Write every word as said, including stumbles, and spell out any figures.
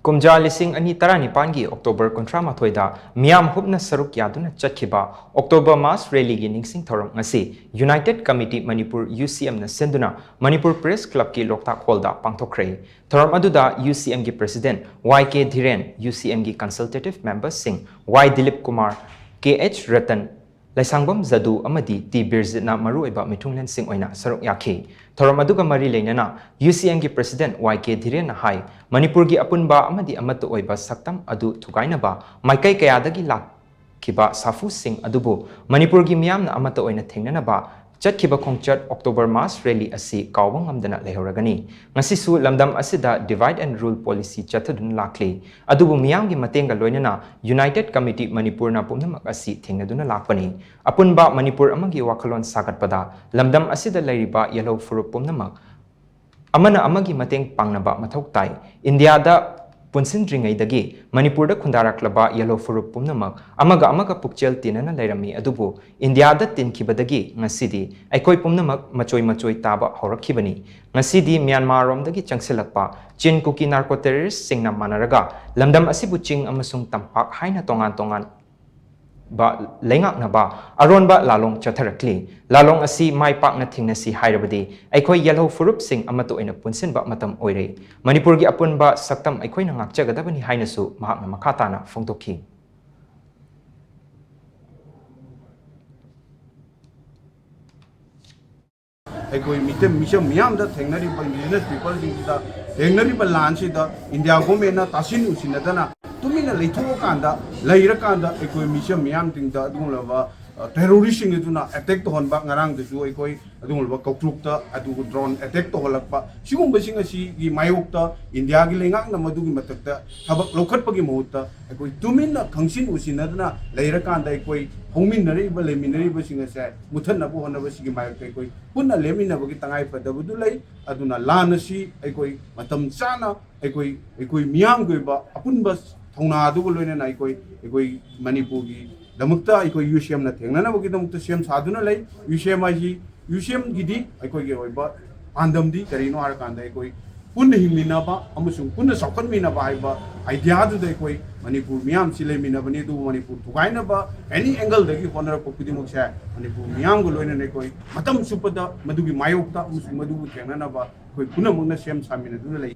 ꯀꯨꯝꯖꯥ ꯂꯤꯁꯤꯡ ꯑꯅꯤ ꯇꯔꯥꯅꯤꯄꯥꯟꯒꯤ ꯑꯣꯛꯇꯣꯕꯔ ꯀꯨꯟꯊ꯭ꯔꯥ ꯃꯥꯊꯣꯏꯗ ꯃꯤꯌꯥꯝ ꯍꯨꯞꯅ ꯁꯔꯨꯛ ꯌꯥꯗꯨꯅ ꯆꯠꯈꯤꯕ ꯑꯣꯛꯇꯣꯕꯔ ꯃꯥꯁ ꯔꯦꯂꯤꯒꯤ ꯅꯤꯡꯁꯤꯡ ꯊꯧꯔꯝ ꯉꯁꯤ United Committee Manipur, U C M ꯅ ꯁꯤꯟꯗꯨꯅ ꯃꯅꯤꯄꯨꯔ ꯄ꯭ꯔꯦꯁ ꯀ꯭ꯂꯕꯀꯤ ꯂꯣꯛꯇꯥꯛ ꯍꯣꯜꯗ ꯄꯥꯡꯊꯣꯛꯈ꯭ꯔꯦ꯫ ꯊꯧꯔꯝ ꯑꯗꯨꯗ U C M ꯒꯤ ꯄ꯭ꯔꯦꯁꯤꯗꯦꯟꯠ ꯋꯥꯏ ꯀꯦ ꯙꯤꯔꯦꯟ, U C M ꯒꯤ ꯀꯟꯁꯜꯇꯦꯇꯤꯚ ꯃꯦꯝꯕꯔꯁꯤꯡ ꯋꯥꯏ ꯗꯤꯂꯤꯞ ꯀꯨꯃꯥꯔ, ꯀꯦ ꯑꯩꯆ ꯔꯇꯟ, ꯂꯩꯁꯥꯡꯕꯝ ꯖꯗꯨ ꯑꯃꯗꯤ ꯇꯤ ꯕꯤꯔꯖꯤꯠꯅ ꯃꯔꯨꯑꯣꯏꯕ ꯃꯤꯊꯨꯡꯂꯦꯟꯁꯤꯡ ꯑꯣꯏꯅ ꯁꯔꯨꯛ ꯌꯥꯈꯤ꯫ ꯊꯧꯔꯝ ꯑꯗꯨꯒ ꯃꯔꯤ ꯂꯩꯅꯅ U C M ꯒꯤ ꯄ꯭ꯔꯦꯁꯤꯗꯦꯟꯠ ꯋꯥꯏ ꯀꯦ ꯙꯤꯔꯦꯟꯅ ꯍꯥꯏ, ꯃꯅꯤꯄꯨꯔꯒꯤ ꯑꯄꯨꯟꯕ ꯑꯃꯗꯤ ꯑꯃꯠꯇ ꯑꯣꯏꯕ ꯁꯛꯇꯝ ꯑꯗꯨ ꯊꯨꯒꯥꯏꯅꯕ ꯃꯥꯏꯀꯩ ꯀꯌꯥꯗꯒꯤ ꯂꯥꯛꯈꯤꯕ ꯁꯥꯐꯨꯁꯤꯡ ꯑꯗꯨꯕꯨ ꯃꯅꯤꯄꯨꯔꯒꯤ ꯃꯤꯌꯥꯝꯅ ꯑꯃꯠꯇ ꯑꯣꯏꯅ ꯊꯦꯡꯅꯅꯕ ꯆꯠꯈꯤꯕ ꯈꯣꯡꯆꯠ ꯑꯣꯛꯇꯣꯕꯔ ꯃꯥꯁ ꯔꯦꯂꯤ ꯑꯁꯤ ꯀꯥꯎꯕ ꯉꯝꯗꯅ ꯂꯩꯍꯧꯔꯒꯅꯤ꯫ ꯉꯁꯤꯁꯨ ꯂꯝꯗꯝ ꯑꯁꯤꯗ divide and rule policy ꯆꯠꯊꯗꯨꯅ ꯂꯥꯛꯂꯤ꯫ ꯑꯗꯨꯕꯨ ꯃꯤꯌꯥꯝꯒꯤ ꯃꯇꯦꯡꯒ ꯂꯣꯏꯅꯅ United Committee ꯃꯅꯤꯄꯨꯔꯅ ꯄꯨꯝꯅꯃꯛ ꯑꯁꯤ ꯊꯦꯡꯅꯗꯨꯅ ꯂꯥꯛꯄꯅꯤ꯫ ꯑꯄꯨꯟꯕ ꯃꯅꯤꯄꯨꯔ ꯑꯃꯒꯤ ꯋꯥꯈꯜꯂꯣꯟ ꯁꯥꯒꯠꯄꯗ ꯂꯝꯗꯝ ꯑꯁꯤꯗ ꯂꯩꯔꯤꯕ ꯌꯦꯜꯍꯧ ꯐꯨꯔꯨꯞ ꯄꯨꯝꯅꯃꯛ ꯑꯃꯅ ꯑꯃꯒꯤ ꯃꯇꯦꯡ ꯄꯥꯡꯅꯕ ꯃꯊꯧ ꯇꯥꯏ꯫ ꯏꯟꯗꯤꯌꯥꯗ ꯄꯨꯟꯁꯤꯟꯗ꯭ꯔꯤꯉꯩꯗꯒꯤ ꯃꯅꯤꯄꯨꯔꯗ ꯈꯨꯟꯗꯥꯔꯛꯂꯕ ꯌꯦꯜꯍꯧ ꯐꯨꯔꯨꯞ ꯄꯨꯝꯅꯃꯛ ꯑꯃꯒ ꯑꯃꯒ ꯄꯨꯛꯆꯦꯜ ꯇꯤꯟꯅꯅ ꯂꯩꯔꯝꯃꯤ, ꯑꯗꯨꯕꯨ ꯏꯟꯗꯤꯌꯥꯗ ꯇꯤꯟꯈꯤꯕꯗꯒꯤ ꯉꯁꯤꯗꯤ ꯑꯩꯈꯣꯏ ꯄꯨꯝꯅꯃꯛ ꯃꯆꯣꯏ ꯃꯆꯣꯏ ꯇꯥꯕ ꯍꯧꯔꯛꯈꯤꯕꯅꯤ꯫ ꯉꯁꯤꯗꯤ ꯃ꯭ꯌꯥꯟꯃꯥꯔꯔꯣꯝꯗꯒꯤ ꯆꯪꯁꯤꯜꯂꯛꯄ ꯆꯤꯟ ꯀꯨꯀꯤ ꯅꯥꯔꯀꯣ ꯇꯦꯔꯣꯔꯤꯁ꯭ꯠꯁꯤꯡꯅ ꯃꯥꯟꯅꯔꯒ ꯂꯝꯗꯝ ꯑꯁꯤꯕꯨ ꯆꯤꯡ ꯑꯃꯁꯨꯡ ꯇꯝꯄꯥꯛ ꯍꯥꯏꯅ ꯇꯣꯉꯥꯟ ꯇꯣꯉꯥꯟ ꯕ ꯂꯩꯉꯥꯛꯅꯕ ꯑꯔꯣꯟꯕ ꯂꯥꯂꯣꯡ ꯆꯠꯊꯔꯛꯂꯤ꯫ ꯂꯥꯂꯣꯡ ꯑꯁꯤ ꯃꯥꯏ ꯄꯥꯛꯅ ꯊꯤꯡꯅꯁꯤ ꯍꯥꯏꯔꯕꯗꯤ ꯑꯩꯈꯣꯏ ꯌꯦꯜꯍꯧ ꯐꯨꯔꯨꯞꯁꯤꯡ ꯑꯃꯠꯇ ꯑꯣꯏꯅ ꯄꯨꯟꯁꯤꯟꯕ ꯃꯇꯝ ꯑꯣꯏꯔꯦ꯫ ꯃꯅꯤꯄꯨꯔꯒꯤ ꯑꯄꯨꯟꯕ ꯁꯛꯇꯝ ꯑꯩꯈꯣꯏꯅ ꯉꯥꯛꯆꯒꯗꯕꯅꯤ ꯍꯥꯏꯅꯁꯨ ꯃꯍꯥꯛꯅ ꯃꯈꯥ ꯇꯥꯅ ꯐꯣꯡꯗꯣꯛꯈꯤ꯫ ꯑꯩꯈꯣꯏ ꯃꯤꯆꯝ ꯃꯤꯆꯝ ꯃꯤꯌꯥꯝꯗ ꯊꯦꯡꯅꯔꯤꯕ indigenous peopleꯁꯤꯡꯁꯤꯗ ꯊꯦꯡꯅꯔꯤꯕ ꯂꯥꯟꯁꯤꯗ ꯏꯟꯗꯤꯌꯥ ꯒꯣꯔꯃꯦꯟꯅ ꯇꯥꯁꯤꯟ ꯎꯁꯤꯟꯅꯗꯅ ꯇꯨꯃꯤꯟꯅ ꯂꯩꯊꯣꯛꯑꯀꯥꯟꯗ ꯂꯩꯔꯀꯥꯟꯗ ꯑꯩꯈꯣꯏ ꯃꯤꯆꯝ ꯃꯤꯌꯥꯝꯁꯤꯡꯗ ꯑꯗꯨꯒꯨꯝꯂꯕ terroristꯁꯤꯡ ꯑꯗꯨꯅ attack ꯇꯧꯍꯟꯕ, ꯉꯔꯥꯡꯗꯁꯨ ꯑꯩꯈꯣꯏ ꯑꯗꯨꯒꯨꯝꯂꯕ ꯀꯧꯇ꯭ꯔꯨꯛꯇ ꯑꯗꯨꯒ drone attack ꯇꯧꯍꯜꯂꯛꯄ, ꯁꯤꯒꯨꯝꯕꯁꯤꯡ ꯑꯁꯤꯒꯤ ꯃꯥꯌꯣꯛꯇ ꯏꯟꯗꯤꯌꯥꯒꯤ ꯂꯩꯉꯥꯛꯅ ꯃꯗꯨꯒꯤ ꯃꯊꯛꯇ ꯊꯕꯛ ꯂꯧꯈꯠꯄꯒꯤ ꯃꯍꯨꯠꯇ ꯑꯩꯈꯣꯏ ꯇꯨꯃꯤꯟꯅ ꯈꯪꯁꯤꯟ ꯎꯁꯤꯟꯅꯗꯅ ꯂꯩꯔꯀꯥꯟꯗ ꯑꯩꯈꯣꯏ ꯍꯧꯃꯤꯟꯅꯔꯤꯕ ꯂꯩꯃꯤꯟꯅꯔꯤꯕꯁꯤꯡ ꯑꯁꯦ ꯃꯨꯠꯊꯠꯅꯕ ꯍꯣꯠꯅꯕꯁꯤꯒꯤ ꯃꯥꯌꯣꯛꯇ ꯑꯩꯈꯣꯏ ꯄꯨꯟꯅ ꯂꯦꯞꯃꯤꯟꯅꯕꯒꯤ ꯇꯉꯥꯏ ꯐꯗꯕꯗꯨ ꯂꯩ꯫ ꯑꯗꯨꯅ ꯂꯥꯟ ꯑꯁꯤ ꯑꯩꯈꯣꯏ ꯃꯇꯝ ꯆꯥꯅ ꯑꯩꯈꯣꯏ ꯑꯩꯈꯣꯏ ꯃꯤꯌꯥꯝꯒꯤ ꯑꯣꯏꯕ ꯑꯄꯨꯟꯕ ꯊꯧꯅꯥ ꯑꯗꯨꯒ ꯂꯣꯏꯅꯅ ꯑꯩꯈꯣꯏ ꯑꯩꯈꯣꯏ ꯃꯅꯤꯄꯨꯔꯒꯤꯗꯃꯛꯇ ꯑꯩꯈꯣꯏ UCMꯅ ꯊꯦꯡꯅꯅꯕꯒꯤꯗꯃꯛꯇ ꯁꯦꯝ ꯁꯥꯗꯨꯅ ꯂꯩ꯫ UCM ꯍꯥꯏꯁꯤ UCMꯒꯤꯗꯤ ꯑꯩꯈꯣꯏꯒꯤ ꯑꯣꯏꯕ ꯄꯥꯟꯗꯝꯗꯤ ꯀꯔꯤꯅꯣ ꯍꯥꯏꯔꯀꯥꯟꯗ ꯑꯩꯈꯣꯏ ꯄꯨꯟꯅ ꯍꯤꯡꯃꯤꯟꯅꯕ ꯑꯃꯁꯨꯡ ꯄꯨꯟꯅ ꯆꯥꯎꯈꯠꯃꯤꯟꯅꯕ ꯍꯥꯏꯕ ꯑꯥꯏꯗꯤꯌꯥꯗꯨꯗ ꯑꯩꯈꯣꯏ ꯃꯅꯤꯄꯨꯔ ꯃꯤꯌꯥꯝꯁꯤ ꯂꯩꯃꯤꯟꯅꯕꯅꯤ꯫ ꯑꯗꯨꯕꯨ ꯃꯅꯤꯄꯨꯔ ꯊꯨꯒꯥꯏꯅꯕ ꯑꯦꯅꯤ ꯑꯦꯡꯒꯜꯗꯒꯤ ꯍꯣꯠꯅꯔꯛꯄ ꯈꯨꯗꯤꯡꯃꯛꯁꯦ ꯃꯅꯤꯄꯨꯔ ꯃꯤꯌꯥꯝꯒ ꯂꯣꯏꯅꯅ ꯑꯩꯈꯣꯏ ꯃꯇꯝ ꯆꯨꯞꯄꯗ ꯃꯗꯨꯒꯤ ꯃꯥꯌꯣꯛꯇ ꯑꯃꯁꯨꯡ ꯃꯗꯨꯕꯨ ꯊꯦꯡꯅꯅꯕ ꯑꯩꯈꯣꯏ ꯄꯨꯝꯅꯃꯛꯅ ꯁꯦꯝ ꯁꯥꯃꯤꯟꯅꯗꯨꯅ ꯂꯩ꯫